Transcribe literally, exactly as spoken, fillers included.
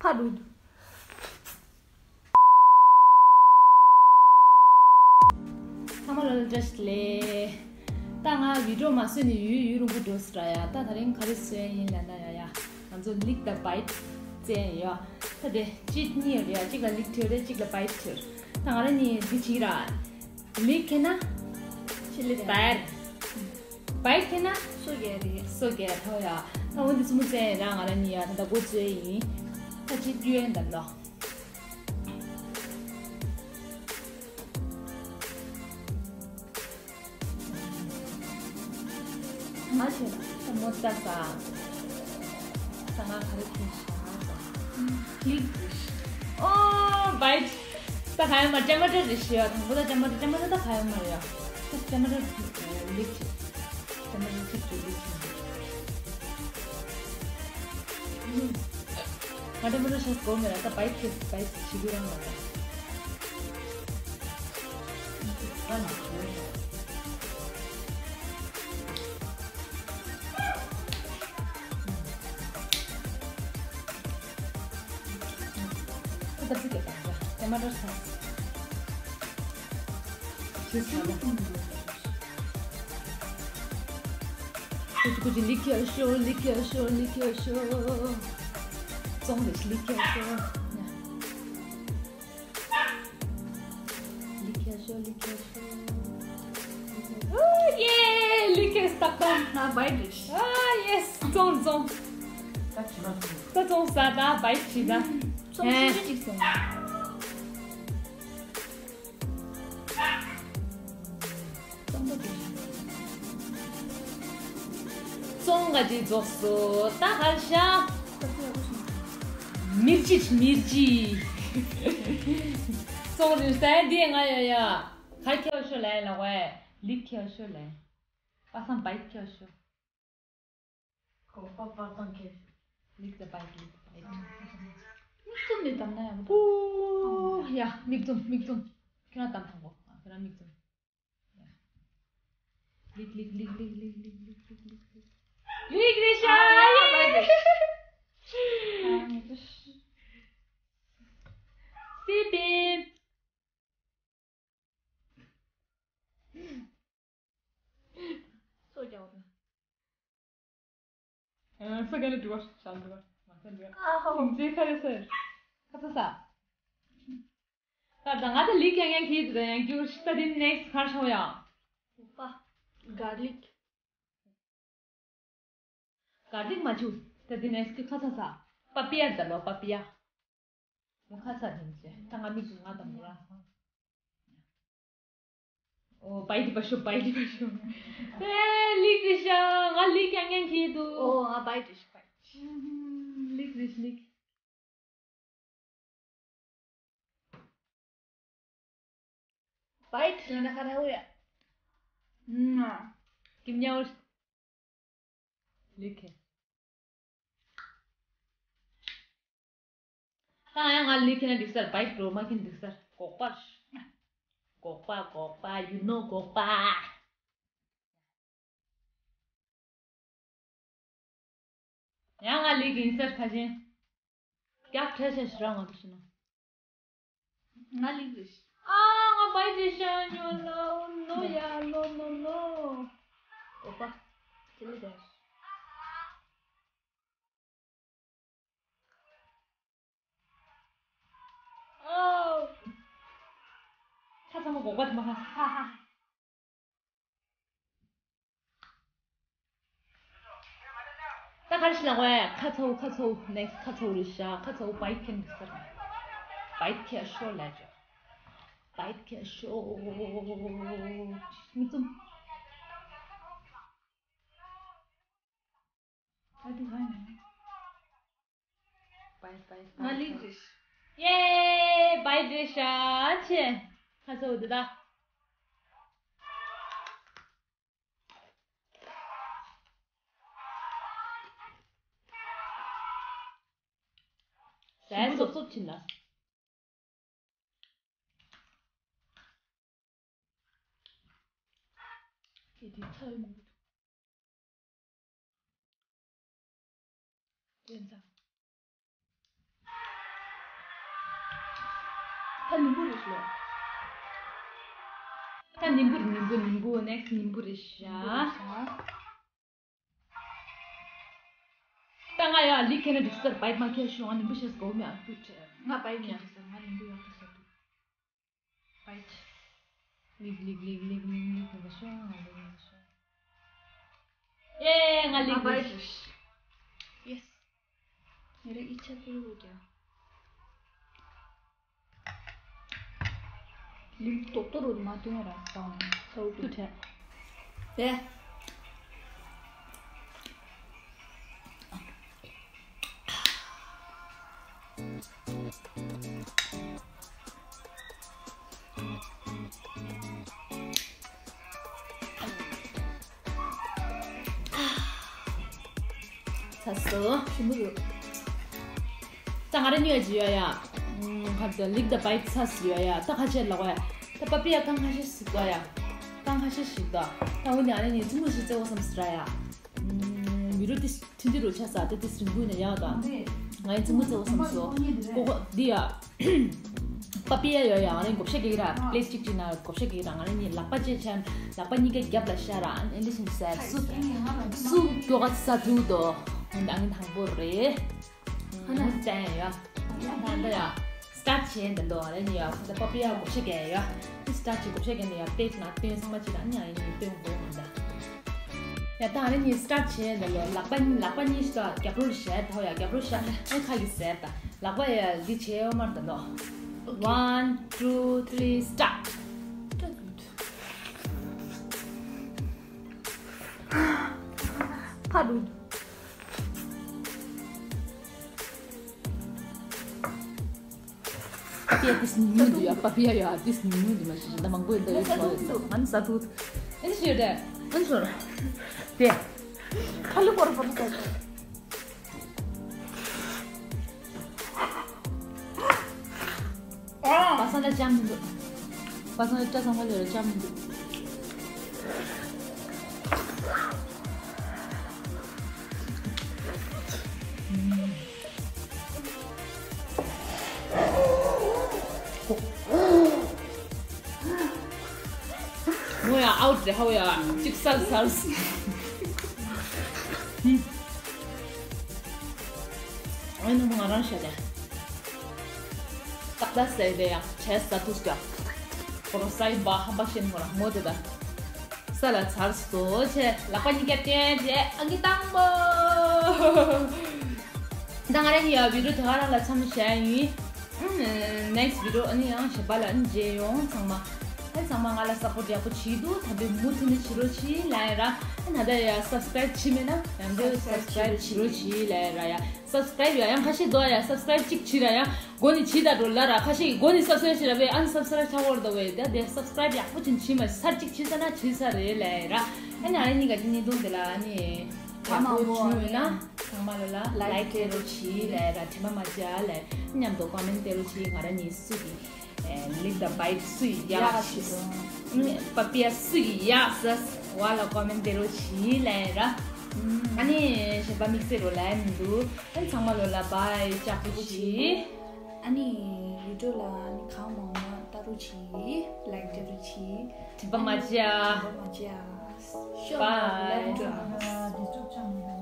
ཨ་རུ། ཚང་མ་ལ་བཀྲ་ཤིས་བདེ་ལེགས། ད་ང་བི་ཌིའོ་མ་བཟོས་ནས་ཡུན་ཡུན་རིང་པོ་འགྲོ་སོང་ར་ཡ། ད་ད་རིང་ག་རེ་བཟོས་ཡིན་ལབ་ན་ཡ་ཡ། ང་ཚོ་ལིག་དང་བའིཊ་བཙལ་ཡིན་ཡ། ད་དེ་ཅིག་གཉིས་ཡོད་རེད་ཡ། གཅིག་ལ་ལིག་བྲིས་རེད། གཅིག་ལ་བའིཊ་བྲིས། ད་ང་རང་གཉིས་འདི་བྱེད་ར། ལིག་ཁེ་ན་ཆི་ལི་རེད། བའིཊ། བའིཊ་ཁེ་ན་སོ་རྒྱལ་རེད། སོ་རྒྱལ་ཐོ་ཡ། ད་འོ་འདི་ཚོ་མོ་བཙལ་ཡིན་ར། ང་རང་གཉིས་ཡ་ད་ད་འགོ་བཙལ་ཡིན། ད་ཅིག་བསྟུན་ཡིན་ད་ལོ། ང་ཆེ་ད་མོ་ད་ས། ད་ང་ག་རེ་ཁྱེར་ཤག་ཟེར། ལིག་རེད། ཨོ་བའིཊ། ད་ག་ཡ་མ་ཊ་མ་ཊ་རེད་ཤག་དང་པོ་ད་ཊ་མ་ཊ་ཊ་མ་ཊ་ད་ག་ཡ་མ་རེད་ཡ། ད་ཊ་མ་ཊ་ལིག་ཆེ། ཊ་མ་ཊ་ལིག་ཆེ་ལིག་ཆེ། ང་ཊ་མ་ཊ་ཤ་སྐོར་མེད་ལ་ད་བའིཊ་ཁེ་བའིཊ་ཆི་གི་རང་ལ་ད། ད་ཙི་གེ་དང་ཡ་ཊ་མ་ཊ་སོ་སི། ཞེས་བྱ་བ། ཀུ་ཅི་ཀུ་ཅི་ལིག་ཁྱེར་ཤོག་ལིག་ཁྱེར་ཤོག་ལིག་ཁྱེར་ཤོག་ཙོང་ལིག་ལིག་ཁྱེར་ཤོག་ལིག་ཁྱེར་ཤོག་ལིག་ཁྱེར་ཤོག་ཨོ་ཡེ། ལིག་ཁྱེར་སྟག་པ། ང་བའིཊ་རེད། ཨ་ཡེ། ཙོང་ཙོང་། ད་ཙོང་ས་ད་བའིཊ་བྱེད་ད། ཙོང་ཧེ། སུ་ཞིག་སོང་། ཙོང་ག་ཅིག་རྫོགས་སོ། ད་གར་ཤ། མིར་ཅི་མིར་ཅི། ཙོང་རིང་ས་འདི་ང་ཡ་ཡ། གར་ཁྱེར་ཤོ་ལེ་ལ་ཝེ། ལིག་ཁྱེར་ཤོ་ལེ། པ་སང་བའིཊ་ཁྱེར་ཤོ། ཁོ་པ་པ་སང་ཁྱེར་ཤོ། ལིག་དང་བའིཊ་ལིག་བའིཊ། མིག་བཙུམ་ནས་བསྡམས་ན་ཡག་པོ་འདུག་ཨོ་ཡ། མིག་བཙུམ་མིག་བཙུམ། ཁྱོད་རང་བསྡམས་དང་པོ། ཁྱོད་རང་མིག་བཙུམ། ལིག་ལིག་ལིག་ལིག་ལིག་ལིག་ལིག་ལིག་ལིག་ལིག་ལིག་རེད་ཤག་ཨ་ཡ་བའིཊ་རེད། སི་པིན། སོ་རྒྱག་པ། སོ་རྒྱག་ལ་འགྲོ་བ་ཤག་འགྲོ་བ། ང་ཚོ་འགྲོ་བ། ཨ་ཧོ། ཁྱིམ་མཚེས་ཁ་རེ་སོ། ཁ་ཚ་ས། ད་ད་ང་ཚོ་ལིག་ཀྱང་ཡང་གིས་དུ་ཡང་རྒྱུ་ཤི་ད་དེ་ནེགསི་ཁར་ཤོ་ཡ། ཨོ་པ། གར་ལིག་གར་ལིག་མ་བྱུ། ད་དེ་ནེགསི་ཁ་ཚ་ས། པ་པི་ཡ་ད་ལོ་པ་པི་ཡ། ཁ་ཚ་དེ་ནི་ད་ང་མིག་གི་ང་དང་མོ་ར། ཨོ་བའིཊ་པ་ཤོ་བའིཊ་པ་ཤོ། ཨེ་ལིག་རེད་ཤག་ང་ལིག་ཀྱང་ཡང་གིས་དུ། ཨོ་ང་བའིཊ་རེད་ཤག་བའིཊ། ལིག་རེད་ལིག་བའིཊ་ཡོད་ན་ཁ་ཐག་ཡ། ཨུམ། ཀིམ་ཉའོ། ལིག་ཁེ། ད་ཡང་ང་ལིག་ཁེ་ན་འགྲིག་སར་བའིཊ་འགྲོ་མ་ཁེ་འགྲིག་སར་སྒོག་པ། སྒོག་པ་སྒོག་པ་ཡུ་ནོ་སྒོག་པ། ཡང་ང་ལིག་ཡིན་སར་ཁ་ཆེན། རྒྱག་ཁྲལ་བྱ་ཞིག་རང་ང་དུ་ཤི་ན། ང་ལིག་རེད། ཨ་ང་བའིཊ་རེད་ཤག་ཉོ་ལོ་ནོ་ཡ་ལོ་ནོ་ནོ། ཨོ་པ། ཅི་ལི་རེད། ཨོ། ཁ་ཚང་མ་སྒོག་པ་དེ་མ་ཁ་ཧ་ཧ། ད་ག་རེ་ཞིག་ལ་ངོས་ཁ་ཚ་བོ་ཁ་ཚ་བོ་ནེགསི་ཁ་ཚ་བོ་རེད་ཤག་ཁ་ཚ་བོ་བའིཊ་ཁེ་ན་འགྲིག་སར། བའིཊ་ཁེར་ཤོ་ལབ་ཅོ། བའིཊ་ཁེར་ཤོ། མིག་བཙུམ། ཨ་དེ་ག་ཡིན། བའིཊ་བའིཊ་ང་ལིག་རེད། ཡེ་བའིཊ་རེད་ཤག་ཆེ། ཁ་ཚ་བོ་འདི་ད། ཟས་སོབ་སོབ་ཕྱིན་ལ། དེ་དུས་ཚར་མི་འདུག་དེ་ཚ། ད་ནིམ་བུ་རེད་ཤག་ད་ནིམ་བུ་རེད། ནིམ་བུ་ནིམ་བུ། ནེག་སི་ཊི་ནིམ་བུ་རེད་ཤག་ད་ང་ཡ་ལིག་ཁེ་ན་འགྲིག་སར་བའིཊ་མ་ཁེ་ཤོག་ང་ནིམ་བུ་ཤེས་གོ་མེད་ཨ་ཏུ་ཆེ། ང་བའིཊ་མེད་ཤེས་ང་ནིམ་བུ་ཡག་ཏུ་ཤེས་ཏུ། བའིཊ། ལིག་ལིག་ལིག་ལིག་ལིག་ལིག་ལིག་ཤོག་ང་ལིག་ལིག་ཤོག་ཨེ་ང་ལིག་ང་བའིཊ་ལིག་རེད། ཡེ་སི། ངེ་རེ་ཨི་ཆ་ཏུ་རུ་ཀྱ། ལིབ་ཏོག་ཏོ་རུ་མ་ཏོན་ར་སའུ་སའུ་ཏུ་ཏུ་ཐེ། ཏེ། ཚ་སོ། ཞིམ་པོ་ཡོད། ད་ང་རང་གཉིས་ཀྱི་ཡོད་ཡ། ཁ་ད་ལིག་ད་བའིཊ་ཚ་སི་ཡོད་ཡ། ད་ཁ་ཆེ་ལོག་ཡ། ད་པ་པི་ཡ་གང་ཁ་ཤས་ཤིག་དགོས་ཡ། གང་ཁ་ཤས་ཤིག་ད། ད་འོ་ནི་ཨ་རེ་ནི་ཙུ་མུ་ཞིག་བཙལ་བ་བསམ་སི་ར་ཡ། བི་རུ་ཏི་ཐུན་ཏི་རུ་ཆ་ས་ཏི་ཏི་སི་རིང་པོ་ཡིན་ན་ཡག་ད། ང་ཡི་ཙུ་མུ་བཙལ་བ་བསམ་སོ། ཀོ་ཀོ་འདི་ཡ། པ་པི་ཡ་ཡོད་ཡ། ང་རང་བགོ་བཤའ་རྒྱག་གི་ར། པི་ལེ་ཊི་གཅིག་གཅིག་ན་བགོ་བཤའ་རྒྱག་གི་ར། ང་རང་གཉིས་ལག་པ་བཅས་ཆ། ལག་པ་གཉིས་ཀའི་རྒྱབ་ལ་བཞག་ར། ཨ་ནི་ཨེ་འདི་བཞིན་ཟེར་སུ། སུ་མགྱོགས་ག་ས་ཐུག་དོ། ཨ་ནི་དང་པོ་རེད། ཧ་ན་བསྟན་ཡ། ད་ལྟ་ཡ། སི་ཊར་ཊི་བྱས་འདི་འདུག་ཨ་རེ་གཉིས་ཡ། ད་པ་པི་ཡ་བགོ་བཤའ་རྒྱག་ཡ། སི་ཊར་ཊི་བྱས་བགོ་བཤའ་རྒྱག་ནས་ཡ་པེ་ཇི་ན་སྟོན་ཚང་མ་ཅིག་ད་ཨ་ནི་ཨ་ཡིན་སྟོན་དགོས་མ་ད། ཡ་ད་ཨ་རེ་གཉིས་སི་ཊར་ཊི་བྱས་འདི་ལོ། ལག་པ་གཉིས་ལག་པ་གཉིས་ཤི་ད་རྒྱབ་རོལ་བྱས་ཐོ་ཡ། རྒྱབ་རོལ་བྱས་ཨ་ཁ་གི་ཟེར་ད། ལག་པ་ཡ་འདི་བྱས་ཡོད་མར་ད་ལོ། One, two, three, start. ཕ་རུ། ཏེ་ཏིས་ཉུང་ཉུང་འདུག་ཡ། པ་པི་ཡ་ཡ་ཏིས་ཉུང་ཉུང་འདུག་མ་ཤེས་ད་མང་པོ་ཡིན་ད་ཡོད་ཤོག་ཡོད་ས་ང་ནི་ཟ་ཐུག་ཨེ་ཤེས་ཡོད་དེ་ཨེ་ཤོར་ཏེ་ཁ་ལུ་པོར་པོར་ཟ་པ་སངས་ལ་ཅང་མི་འདུག་པ་སངས་ལ་སྐྲ་ཚང་མ་ལས་ལ་ཅང་མི་འདུག་མོ་ཡ་ཨའུཊ་རེད་ཧའོ་ཡ། གཅིག་སལ་སལ། ཨ་ནི་མོ་ང་རང་ཤ་ལས། ཏག་ཏག་ཟེར་དེ་ཡང་བྱས་ས་ཐུག་ཀྱང་། ཁོ་རང་སའི་བ་ཧམ་པ་ཤེས་ཁོ་རང་མོ་དེ་ད། ས་ལ་ཚར་སོ་བྱས་ལག་པ་གཉིས་ཀ་བསྟན་བྱས་ཨང་ཀི་བཏང་པོ། ད་ང་རང་གཉིས་ཡ་བི་ཌིའོ་དེ་ག་རང་ལ་མཚམས་བཞག་ཡིན། ནེག་སི་ཊི་བི་ཌི་ཡོ་ཨ་ནི་ཡང་གཞན་པ་ལ་ཨ་ནི་མཇལ་ཡོང་ཚང་མ། ཨ་ཚང་མ་ང་ལ་སབ་པོར་ཊི་ཡག་པོ་བྱེད་འདུག་ད་འདི་མུ་མཐུད་ནས་བྱེད་རོགས་བྱེད་ལབ་ཡ་ར། ཨ་ན་ད་ཡ་སབ་སི་ཀ་རའིབ་བྱེད་མེད་ན་ཡང་འདི་སབ་སི་ཀ་རའིབ་བྱེད་རོགས་བྱེད་ལབ་ཡ་ར། ཡ་སབ་སི་ཀ་རའིབ་ཡ་ཡང་ཁ་ཤས་འདུག་ཡ། སབ་སི་ཀ་རའིབ་གཅིག་བྱེད་ར་ཡ། མགོ་ནས་བྱེད་ད་འགྲོ་ལ་ར། ཁ་ཤས་ཀྱིས་མགོ་ནས་སབ་སི་ཀ་རའིབ་བྱེད་ར་བས་ཨ་ནི་སབ་སི་ཀ་རའིབ་ཆག་པོར་འདུག་བས། ད་དེ་སབ་སི་ཀ་རའིབ་ཡག་པོ་ཅིག་བྱེད་མ་སར་གཅིག་བྱེད་ས་ན་བྱེད་ས་རེད་ལབ་ཡ་ར། ཨ་ནི་ཨ་ནི་གཉིས་ཀ་དེ་གཉིས་སྟོང་དེ་ལ་ཨ་ནི་ཡག་པོ་བྱུང་ཡོད་ན། ཚང་མ་ལོ་ལ་ལའིཀ་སྟེར་རོགས་གྱིས་ལབ་ར། དྲན་པ་མ་བརྗེད་ལབ། མཉམ་དུ་ཀོ་མེན་སྟེར་རོགས་གྱིས། ང་རང་གཉིས་སུ་གི་ལིག་ད་བའིཊ་སུ་ཡག་ཡག་ཤི་སོང་། པ་པི་ཡ་སུ་གི་ཡག་ཟ་བ་ལ་ཀོ་མེན་སྟེར་རོགས་གྱིས་ལབ་ར། ཨ་ནི་གཞན་པ་དམིགས་བསལ་རོ་ལབ་མི་འདུག་ཨ་ནི་ཚང་མ་ལོ་ལ་བའི་ལྕགས་པོ་གྱིས། ཨ་ནི་བི་ཌིའོ་ལ་ཨ་ནི་གང་མང་མང་ལྟ་རོགས་གྱིས། ལའིཀ་སྟེར་རོགས་གྱིས། དྲན་པ་མ་བརྗེད། དྲན་པ་མ་བརྗེད། ཤོག་བའི། ལེབ་ཀྲོ།